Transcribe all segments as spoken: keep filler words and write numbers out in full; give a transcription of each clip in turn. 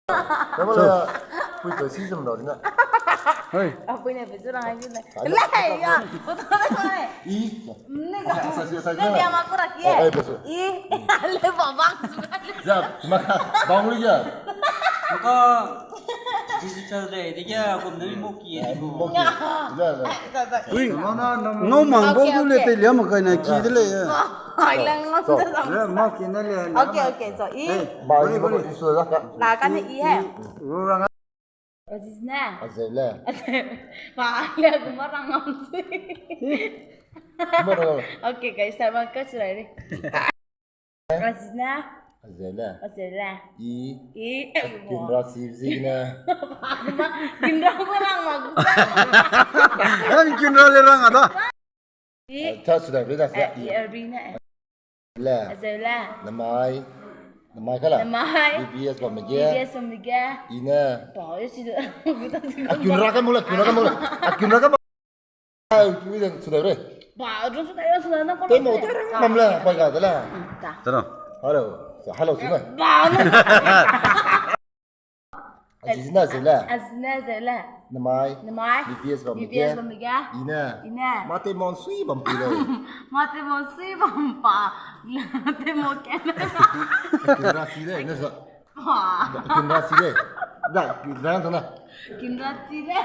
Nama le, pui pe si zem da dina. Hei. Apui ne pe zu rang ai ne. Lei ya. Foto ne mai. I. Ne ga. Sa, sa, sa, sa, ne dia ma kura ki. Oh, ai, pe su. I. Le ba bang su. Ja, ma bang lu ya. Maka digital de, de ya, kum ne mo ki. Mo ki. Ja, ja. Ui. Ngau mang bo du le te lia ma kai na ki de le. Ai lang lang. Mo ki ne le. Okay, okay, so i. Ba, boli, boli. La ka ne i he. Ru rang. Aziz ne. Azeu le. Ba le kuma rang ngam si. Kuma rang. Okay, guys, sa ba ka chulai ri. Aziz ne. Azeu le. Azeu le. I. I. Kinra si zi ne. Ba kuma kinra ko rang ma. Kinra le rang ada. I. Cha su da, da. I, Arbi ne. Le. Azeu le. Namai. Namai kala. Namai. B B S bam ge. B B S bam ge. I ne. Ba, yo si da. A kinra ka mo le, kinra ka mo le. A kinra ka mo. Ai, tu i den su da re. Ba, dun su da, yo su da na ko. Te mo te rang mam le, pa ga de le. Ta. Hello. Hello su le. Ba. Aziz ne azeu le. Aziz ne azeu le. Namai. Namai. B B S bam ge. B B S bam ge. I ne. I ne. Ma te mon sui bam pi le. Ma te mon sui bam pa. Te mo ke. Kinra si le, ne sa. Wa. Kinra si le. Da, kinra tana. Kinra si le.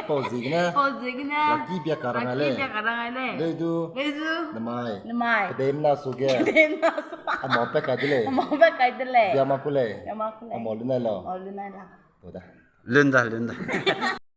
Pau zi gene. Pau zi gene. Laki bia ka rang ai le. Laki bia ka rang ai le. Lei du. Lei du. Namai. Namai. Kedem na su ge. Kedem na su. Amau pe kai de le. Amau pe kai de le. Bia ma ku le. Bia ma ku le. Amau lu nai lau. Amau lu nai lau. Lunda, lunda.